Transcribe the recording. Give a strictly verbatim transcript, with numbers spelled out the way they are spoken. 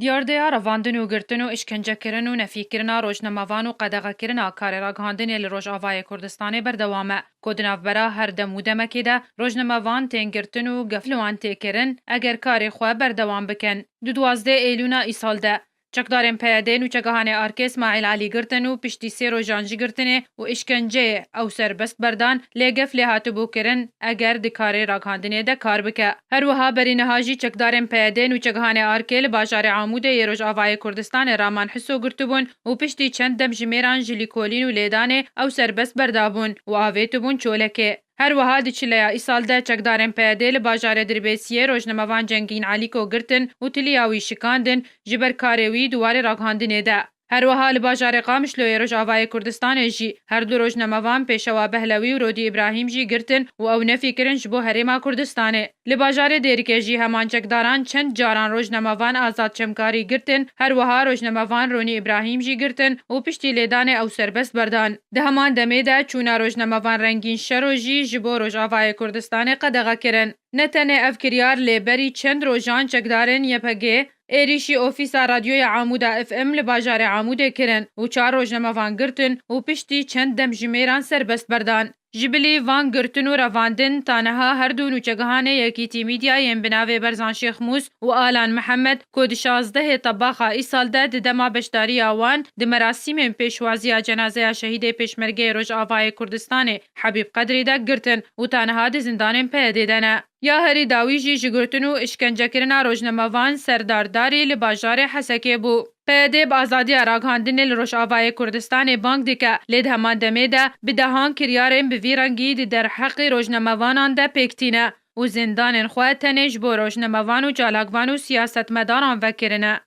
Diyardeya revandin û girtin û îşkencekirin û nefîkirina rojnamevan û qedexekirina karê ragihandinê li Rojavayê Kurdistanê berdewam e, ku di navbera her dem û demekê de rojnamevan tên girtin û gef li wan tê kirin, eger karê xwe berdewam bikin. Di duwazdeh Êlûna îsal de çekdarên P Y D'ê nûçegehanê Arkê Smaîl Elî girtin û piştî sê rojan ji girtinê û îşkenceyê ew serbest berdan, lê gef lê hatibû kirin, eger di karê ragihandinê de kar bike. Her wiha berî niha jî çekdarên P Y D'ê nûçegehanê Arkê li bajarê Amûdê yê Rojavayê Kurdistanê Raman Hiso girtibûn û piştî çend demjimêran ji lîkolîn û lêdanê ew serbest berdabûn û avêtibûn çolekê. Her wiha di çileya îsal de çekdarên P Y D'ê li bajarê Dirbêsiyê rojnamevan Cengîn Elîko girtin û tiliya wî şikandin, ji ber karê wî di warê ragihandinê de. Her wiha li bajarê Qamişloyê Rojavayê Kurdistanê jî her du rojnamevan Pêşewa Behlewî û Rodî Îbrahîm jî girtin û ew nefî kirin ji bo Herêma Kurdistanê. Li bajarê Dêrikê jî heman çekdaran çend caran rojnamevan Azad Çemkarî girtin, her wiha rojnamevan Ronî Îbrahîm jî girtin û piştî lêdanê ew serbest berdan. Di heman demê de çûna rojnamevan Rengîn Şero jî ji bo Rojavayê Kurdistanê qedexe kirin. Ne tenê ev kiryar, lê berî çend rojan çekdarên Y P G êrîşî ofîsa Radyoya Amûda F M li bajarê Amûdê kirin û çar rojnamevan girtin û piştî çend demjimêran serbest berdan. Ji bilî van girtin û revandin, ta niha her du nûçegihanê Yekîtî Mîdya yên bi navê Berzan Şêxmûs û Alan Mihemed, ku di şazdehê Tebaxa îsal de di dema beşdariya wan di merasîmên pêşwaziya cenazeya şehîdê Pêşmergeyê Rojavayê Kurdistanê Hebîb Qedrî de girtin û ta niha di zindanên P Y D'ê de ne. Ya herî dawî jî ji girtin û îşkencekirina rojnamevan Serdar Darî li bajarê Hesekê bû. P Y D bi azadiya ragihandinê li Rojavayê Kurdistanê bang dike, lê di heman demê de bi dehan kiryarên bi vî rengî di derheqê rojnamevanan de pêk tîne û zindanên xwe tenê ji bo rojnamevan û çalakvan û siyasetmedaran vekirine.